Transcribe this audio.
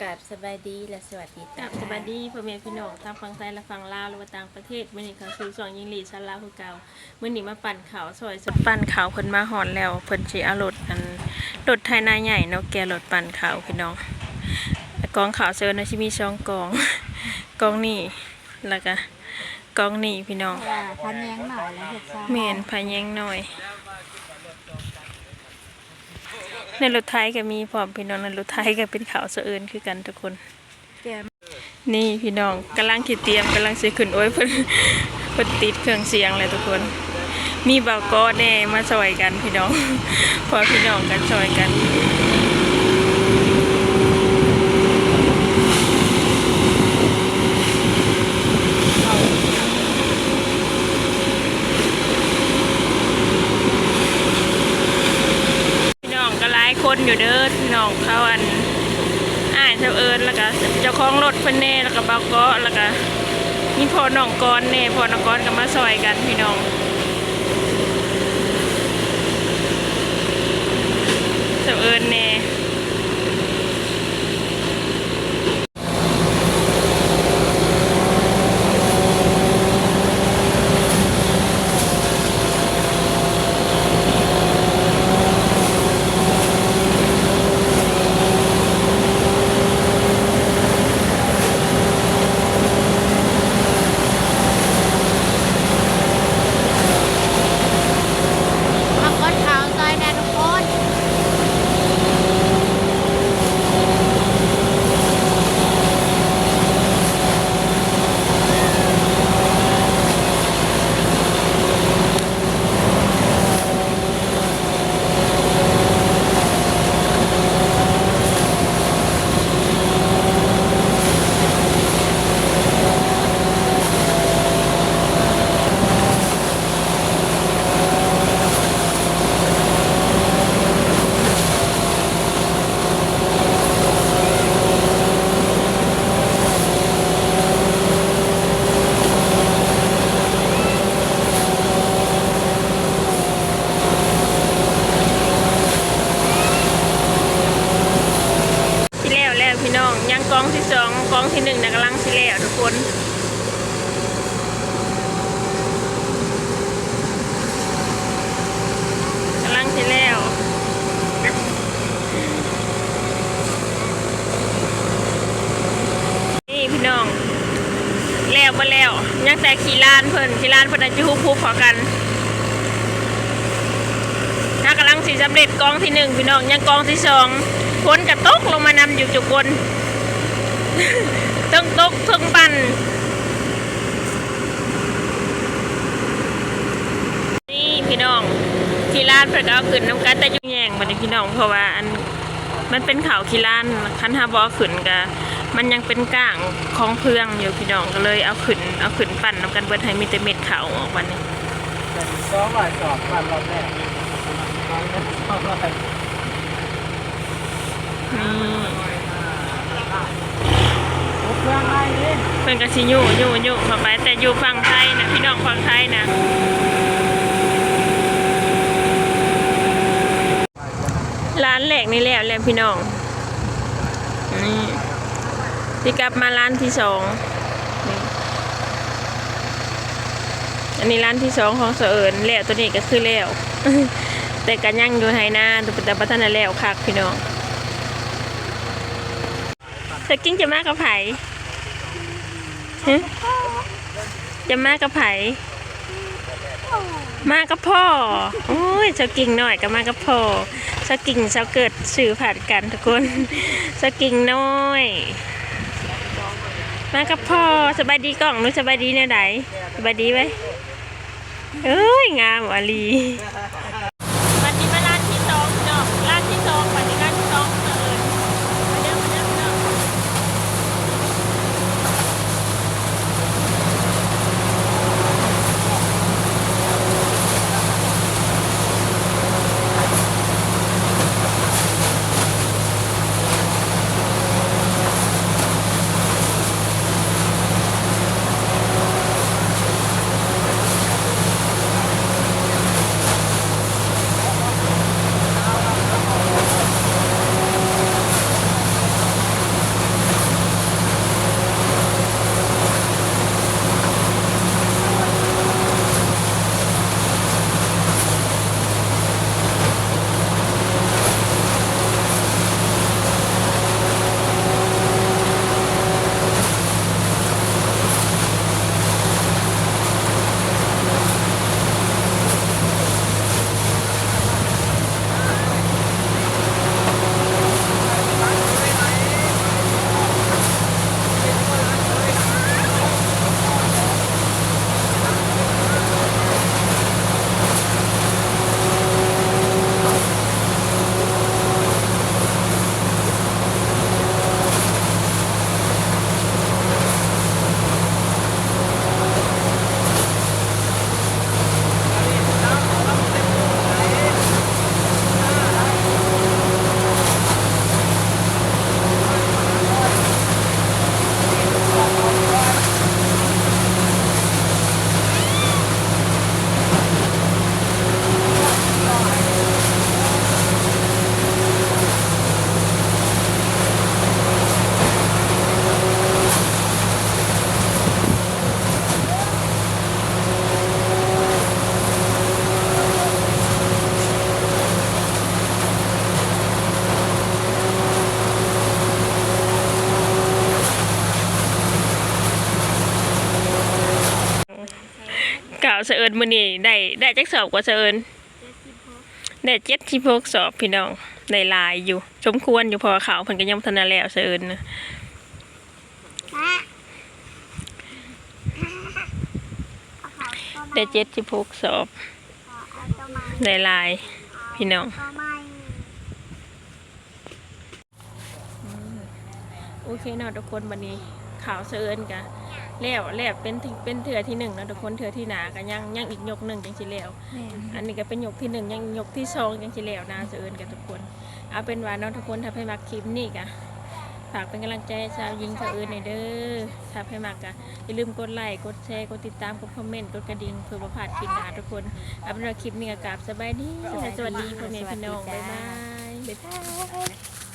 ກາບສະບາຍດີ ແລະ ສະຫວັດດີ ກາບສະບາຍດີພໍ່ແມ່ພີ່ນ້ອງ ທັງຝັ່ງໄທ ແລະ ຝັ່ງລາວ ຫຼືວ່າຕ່າງປະເທດ. ມື້ນີ້ເຂົ້າສູ່ຊ່ອງຍິງລີຊາລາວຄືເກົ່າ. ມື້ນີ້ມາປັ່ນເຂົ້າ ຊ່ອຍ ປັ່ນເຂົ້າ. ເພິ່ນມາຮອດແລ້ວ ເພິ່ນຊິເອົາລົດ ອັນ ລົດໄຖນາໃຫຍ່ເນາະ ແກ່ລົດປັ່ນເຂົ້າພີ່ນ້ອງ. ກອງເຂົ້າເຊີນນະ ຊິມີສອງກອງ ກອງນີ້ ແລ້ວກະກອງນີ້ພີ່ນ້ອງ. ເພາະວ່າພະແຍງໜ້ອຍແລ້ວເຮັດຊ້າ. ແມ່ນ ພະແຍງໜ້ອຍ. ໃນລົດໄຖກໍມີພ້ອມພີ່ນ້ອງ ໃນລົດໄຖກໍເປັນເຂົ້າສະເອີນຄືກັນທຸກຄົນ. ແກມ ນີ້ພີ່ນ້ອງກຳລັງຊິຕຽມ ກຳລັງຊິຂຶ້ນ. ໂອ້ຍ ເພິ່ນ ເພິ່ນຕິດເຄື່ອງສຽງແລ້ວທຸກຄົນ. ມີບ່າວກໍແດ່ມາຊ່ອຍກັນພີ່ນ້ອງ ພໍ່ພີ່ນ້ອງກັນຊ່ອຍກັນ. ພີ່ນ້ອງກໍຫຼາຍຄົນຢູ່ເດີພີ່ນ້ອງ ເຂົາ ອັນ ອ້າຍສາວເອີນ ແລ້ວກະເຈົ້າຂອງລົດເພິ່ນແດ່ ແລ້ວກະບ່າວເກາະ ແລ້ວກະມີພໍ່ນ້ອງກອນແດ່ ພໍ່ນ້ອງກອນກໍມາຊ່ອຍກັນພີ່ນ້ອງ ສາວເອີນແດ່. ມາຄອດເຂົ້າ ຊ່ອຍແດ່ທຸກຄົນ. ຊິແລ້ວແລ້ວພີ່ນ້ອງ ຍັງກອງທີສອງ ກອງທີໜຶ່ງນະກຳລັງຊິແລ້ວທຸກຄົນ ກຳລັງຊິແລ້ວ. ນີ້ພີ່ນ້ອງ ແລ້ວບໍ່ແລ້ວ ຍັງແຕ່ຂີ້ລານເພິ່ນ ຂີ້ລານເພິ່ນອາດຈະຮຸບໆເຂົ້າກັນ. ເຮົາກຳລັງຊິສຳເລັດກອງທີໜຶ່ງພີ່ນ້ອງ ຍັງກອງທີສອງ ຝົນກໍຕົກລົງມານຳຢູ່ທຸກຄົນ ເທິງຕົກເທິງປັ່ນ. ນີ້ພີ່ນ້ອງ ທີ່ຮ້ານເພິ່ນກໍເອົາຂຶ້ນນຳກັນ ແຕ່ຢູ່ແຍງບັດນີ້ພີ່ນ້ອງ ເພາະວ່າອັນ ມັນເປັນເຂົ້າຂີ້ລ້ານ ຄັນເຮົາບໍ່ເອົາຂຶ້ນກະ ມັນຍັງເປັນກ້າງຂອງເຟືອງຢູ່ພີ່ນ້ອງ ກໍເລີຍເອົາຂຶ້ນ ເອົາຂຶ້ນປັ່ນນຳກັນເບິດ ໃຫ້ມີແຕ່ເມັດເຂົ້າອອກບັດນີ້. ສອງຮ້ອຍສອບ ປັ່ນຮອບແລກ ສອງຮ້ອຍ ນີ້ ເພິ່ນກໍຊິຍູ້ໆໆເຂົ້າໄປ ແຕ່ຢູ່ຝັ່ງໄທນະ ພີ່ນ້ອງຝັ່ງໄທນະ ຮ້ານແລກນີ້ແລ້ວແລ້ວພີ່ນ້ອງ ນີ້ ຊິກັບມາຮ້ານທີສອງ ນີ້ ອັນນີ້ຮ້ານທີສອງຂອງສາວເອີນ ແລ້ວໂຕນີ້ກໍຄືແລ້ວ ແຕ່ກໍຍັງຢູ່ໄຮ່ນາ ແຕ່ບໍ່ທັນໄດ້ແລ້ວຄັກພີ່ນ້ອງ. ສາວກິ່ງຈະມາກັບໃຜ? ຮະ? ຈະມາກັບໃຜ? ມາກັບພໍ່. ໂອ້ຍ ສາວກິ່ງນ້ອຍກໍມາກັບພໍ່. ສາວກິ່ງ ສາວເກີດຊື່ຜັດກັນທຸກຄົນ. ສາວກິ່ງນ້ອຍ ມາກັບພໍ່. ສະບາຍດີກ້ອງ ໜູສະບາຍດີແນວໃດ? ສະບາຍດີໄວ. ເອີຍ ງາມອີ່ຫຼີ. ບັດນີ້ມາຮ້ານທີສອງພີ່ນ້ອງ ຮ້ານທີສອງ ບັດນີ້ຮ້ານທີສອງ ເອີ ມາເດີ ມາເດີພີ່ນ້ອງ. ເອົາ ສະເອີນມື້ນີ້ໄດ້ ໄດ້ຈັກສອບກວ່າ ສະເອີນ? ເຈັດສິບຫົກ ໄດ້ເຈັດສິບຫົກສອບພີ່ນ້ອງ ໄດ້ຫຼາຍຢູ່ ສົມຄວນຢູ່ ເພາະວ່າເຂົ້າເພິ່ນກໍຍັງບໍ່ທັນໄດ້ແລ້ວ ສະເອີນນະ. ໄດ້ເຈັດສິບຫົກສອບ ໄດ້ຫຼາຍພີ່ນ້ອງ. ອືມ ໂອເຄເນາະທຸກຄົນ ບັດນີ້ເຂົ້າສະເອີນກະແລ້ວ ແລ້ວເປັນ ເປັນເທື່ອທີໜຶ່ງເນາະທຸກຄົນ ເທື່ອທີໜ້າກະຍັງ ຍັງອີກຍົກໜຶ່ງຈັ່ງຊິແລ້ວ. ແມ່ນ ອັນນີ້ກະເປັນຍົກທີໜຶ່ງ ຍັງຍົກທີສອງຈັ່ງຊິແລ້ວນະ ສະເອີນກະທຸກຄົນ. ເອົາເປັນວ່າເນາະທຸກຄົນ ຖ້າໃຜມັກຄລິບນີ້ກະ ຝາກເປັນກຳລັງໃຈໃຫ້ຊາວຍິງຊາວເອີນແດ່ເດີ. ຖ້າໃຜມັກກະຢ່າລືມກົດໄລ ກົດແຊ ກົດຕິດຕາມ ກົດຄອມເມັນ ກົດກະດິ່ງ ເພື່ອບໍ່ພາດຄລິບໜ້າທຸກຄົນ. ເອົາເປັນວ່າຄລິບນີ້ກະກາບສະບາຍດີ ແລະ ສະຫວັດດີພໍ່ແມ່ພີ່ນ້ອງ ບາຍບາຍ ບາຍບາຍ.